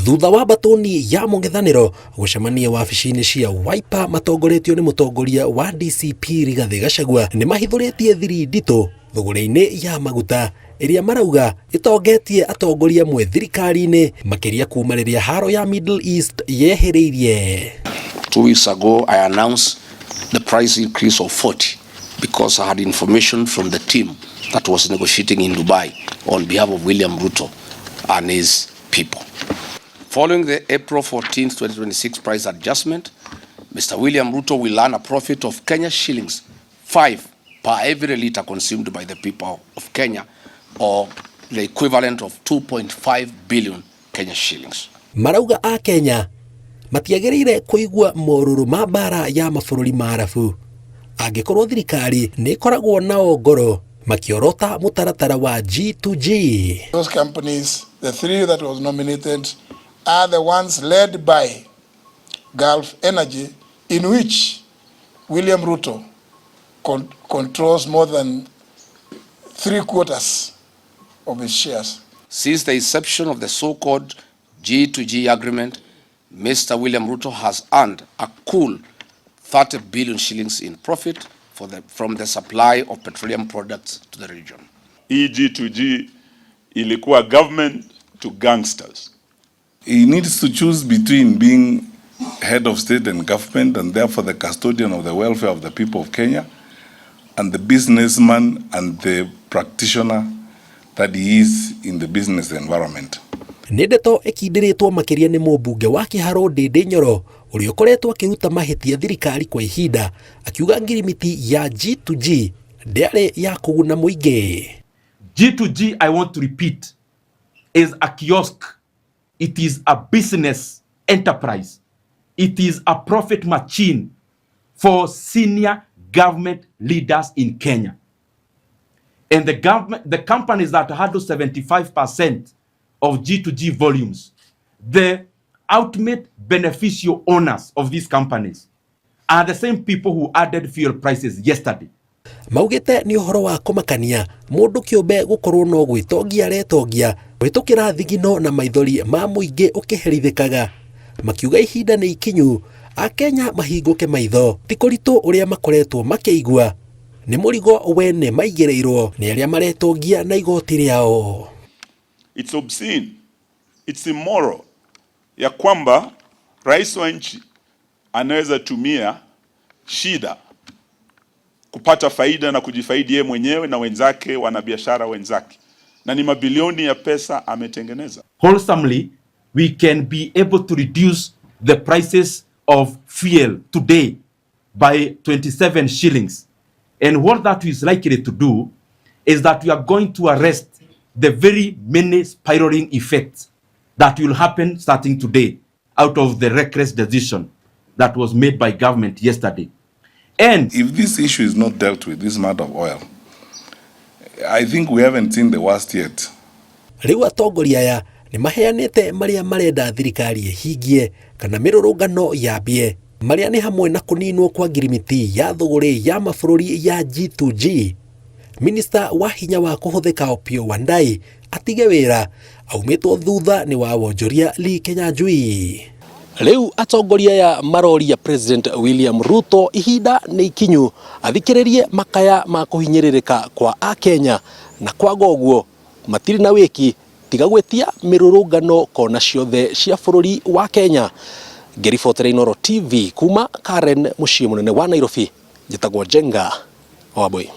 Thutha wa mbatũni ya mũng'ethanĩro gũcemania wabici-inĩ cia Wiper matongoretio nĩ mũtongoria wa DCP Rigathĩ Gachagua, nĩ mahithũrĩtie thiri nditũ thũgũrĩ-inĩ ya maguta ĩrĩa marauga ĩtongetie atongoria amwe thirikari-inĩ, makĩria kuma rĩrĩa haro ya Middle East yehĩrĩirie. 2 weeks ago, I announced the price increase of 40 because I had information from the team that was negotiating in Dubai on behalf of William Ruto and his people. Following the April 14, 2026 price adjustment, Mr. William Ruto will earn a profit of Kenya shillings 5 per every liter consumed by the people of Kenya, or the equivalent of 2.5 billion Kenya shillings. Marauga a Kenya matiagĩrĩire kũigua morũrũ ma mbara ya mabũrũri ma Arabu angĩkorwo thirikari nĩ ĩkoragwo nao ngoro makĩorota mũtaratara wa G2G. Those companies, the three that was nominated, are the ones led by Gulf Energy, in which William Ruto controls more than three quarters of his shares. Since the inception of the so-called G2G agreement, Mr. William Ruto has earned a cool 30 billion shillings in profit from the supply of petroleum products to the region. Hii G2G ilikuwa government to gangsters. He needs to choose between being head of state and government and therefore the custodian of the welfare of the people of Kenya and the businessman and the practitioner that he is in the business environment. Nĩ ndeto ĩkindĩrĩtwo makĩria nĩ mũmbunge wa Kĩharũ Ndĩndĩ Nyoro, ũrĩa ũkoretwo akĩruta mahĩtia thirikari kwa ihinda, akiuga ngirimiti ya G2G ndĩarĩ ya kũguna mũingĩ. G2G, I want to repeat, is a kiosk. It is a business enterprise. It is a profit machine for senior government leaders in Kenya. And the government, the companies that handle 75% of G2G volumes, the ultimate beneficial owners of these companies are the same people who added fuel prices yesterday. Maugĩte nĩ ũhoro wa kũmakania mũndũ kĩũmbe gũkorwo no gwĩtongia aretongia kũhĩtũkĩra thigino na maithori ma mũingĩ ũkĩherithĩkaga, makiuga ihinda nĩ ikinyu akenya mahingũke maitho, ti kũritũ ũrĩa makoretwo makĩigua nĩ mũrigo wene maigĩrĩirwo nĩ arĩa maretongia na igoti rĩao. It's obscene. It's immoral ya kwamba rais wa nchi anaweza tumia shida kupata faida na kujifaidi yeye mwenyewe na wenzake, wanabiashara wenzake, na ni mabilioni ya pesa ametengeneza. Wholesomely, we can be able to reduce the prices of fuel today by 27 shillings. And what that is likely to do is that we are going to arrest the very many spiraling effects that will happen starting today out of the reckless decision that was made by government yesterday. And If this issue is not dealt with, this matter of oil, I think we haven't seen the worst yet. Rĩu atongoria aya nĩ maheanĩte marĩa marenda thirikari ĩhingie kana mĩrũrũngano yambie, marĩa nĩ hamwe na kũninwo kwa ngirimiti ya thũgũrĩ ya mabũrũri ya G2G, minista wa hinya wa kũhũthĩka Opiyo Wandayi atige wĩra aumĩtwo thutha nĩ wa wonjoria Lee Kinyanjui. Rĩu atongoria aya maroria President William Ruto ihinda nĩ ikinyu athikĩrĩrie makaya ma kũhinyĩrĩrĩka kwa akenya, na kwaga ũguo matirĩ na wĩki tiga gwĩtia mĩrũrũngano kona ciothe cia bũrũri wa Kenya. Ngĩribotera Inooro TV kuma Karen, mũciĩ mũnene wa Nairobi, njĩtagwo Njenga Wambui.